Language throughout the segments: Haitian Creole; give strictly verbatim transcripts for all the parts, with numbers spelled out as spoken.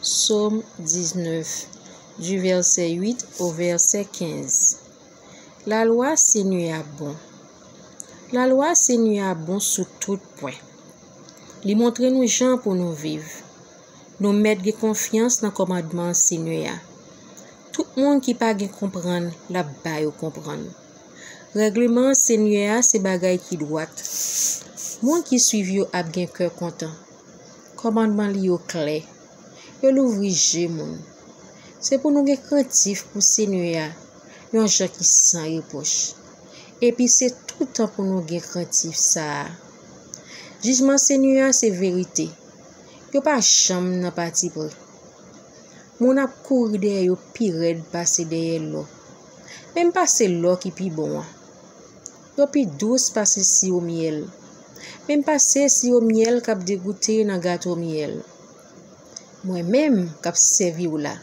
Sòm diznèf, du verset huit au verset quinze. Lalwa Senyè a bon. Lalwa Senyè a bon sou tout pwen. Li montre nou jan pou nou viv. Nou mèt gen konfyans nan kòmandman Senyè a. Tout moun ki pa gen konprann, l ap ba yo konprann. Règleman Senyè a se bagay ki dwat. Moun ki suiv yo ap gen kè kontan. Kòmandman li yo klè. Yo louvri je moun. Se pou nou gen krentif pou Senyè a, yon jan ki san repwòch. Epi se toutan pou nou gen krentif sa a. Jijman Senyè a se verite. Yo pa janm nan patipri. Moun ap kouri dèyè yo pi rèd pase dèyè lò. Menm pase lò ki pi bon an. Yo pi dous pase siwo myèl. Menm pase siwo myèl k ap degoute nan gato myèl. Mwen menm k ap sèvi w la,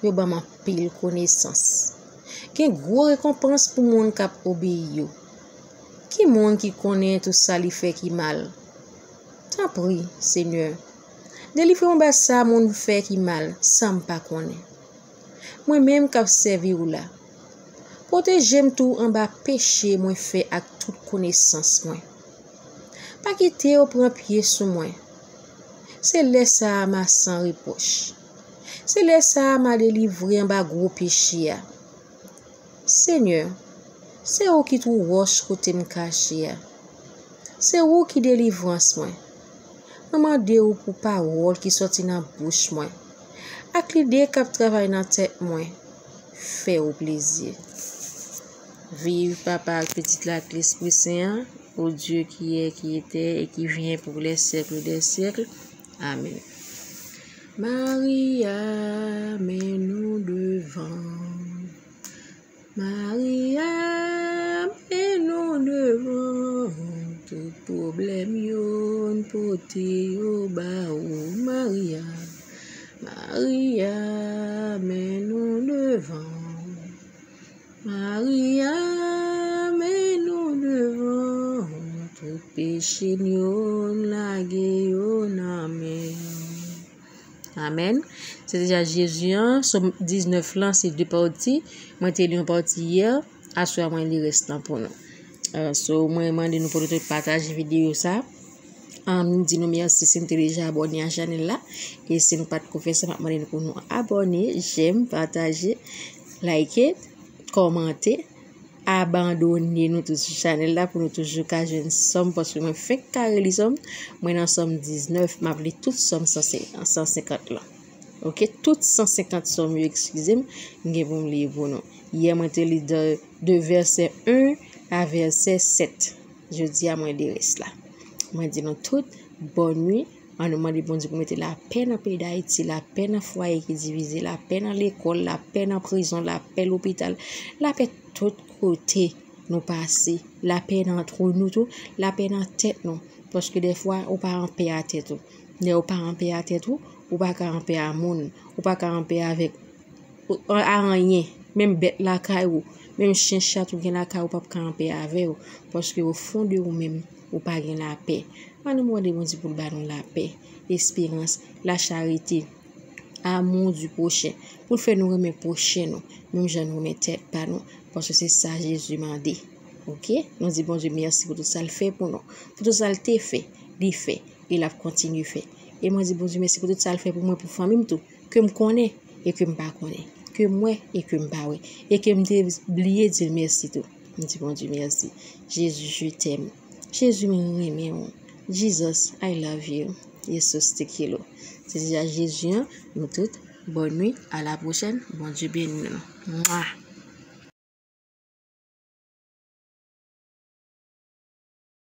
yo ban m anpil konesans. Gen gwo rekonpans pou moun k ap obeyi yo. Ki moun ki konnen tout sa li fè ki mal? Tanpri, Senyè, delivre m anba sa moun fè ki mal, san m pa konnen. Mwen menm k ap sèvi w la, pwoteje m tou anba peche mwen fè ak tout konesans mwen. Pa kite yo pran pye sou mwen. Se lè sa a m a san repwòch. Se lè sa a m a delivre anba gwo peche a. Senyè, se ou ki twou wòch kote m kache a. Se ou ki delivrans mwen. Mwen mande w pou pawòl ki sòti nan bouch mwen, ak lide k ap travay nan tèt mwen, fè w plezi. Viv Papa ak Pitit la ak Lespri Sen an, au Dieu qui est, qui était et qui vient pour les siècles des siècles. Amen. Maria, men nou devan. Maria, men nou devan. Tout pwoblèm yo, n pote yo ba ou, Maria. Maria, men nou devan. Maria, men nou devan. Tout peche n yo, n lage yo nan men w. Amèn. Se deja Jezi an, Sòm diznèf lan, se de pati. Mwen te li yon pati yè, aswè a mwen li rès lan pou nou. Euh, so, mwen mande nou pou nou tout pataje videyo sa. An, m di nou mèsi si nou te deja abòne a chanèl la. E si nou pa t ko fè sa, m ap mande nou pou nou abòne, j'aime, pataje, like, kòmante, abòne nou tou sou chanèl la pou nou toujou ka jwenn sòm, paske mwen fenk ka reli sòm, mwen nan sòm diznèf, m ap li tout sòm san senkant lan. Oke, tout san senkant sòm yo, eskize m, m gen pou m li pou nou. Yè mwen te li de, de vèsè en a vèsè sèt. Jodi a mwen li rès la. Mwen di nou tout, bòn nwi. An nou mande Bondye pou mete lapè nan peyi Dayiti, lapè nan fwaye ki divize, lapè nan lekòl, lapè nan prizon, lapè lopital, lapè tout kote nou pase, lapè nan antwo nou tou, lapè nan tèt nou. Paske dèfwa, ou pa anpè a tèt ou. Lè ou pa anpè a tèt ou, ou pa ka anpè a moun, ou pa ka anpè avèk a anyen, menm bèt lakay ou, menm chen chat ou gen lakay ou p ap ka anpè avè w, paske o fon de ou menm, ou pa gen lapè. An nou mande Bondye pou l ba nou lapè, esperans, lacharite, amour du prochain, pou l fè nou renmen pwochen nou, menm jan nou renmen tèt pa nou, paske se sa Jezi mande. Oke? Nou di Bondye mèsi pou tout sa l fè pou nou, pou tout sa l te fè, li fè, e l ap kontinye fè. E mwen di Bondye mèsi pou tout sa l fè pou mwen, pou fanmi m tou, ke m konnen e ke m pa konnen, ke m wè e ke m pa wè, e ke m te bliye di l mèsi tou. M di Bondye mèsi. Jezi, je t'aime. Jezi, mwen renmen w. Jesus, I love you. Jesus te kilo. Se deja Jezi an, nou tout, bòn nwi, a la pwochèn, Bondye beni nou. Mwa!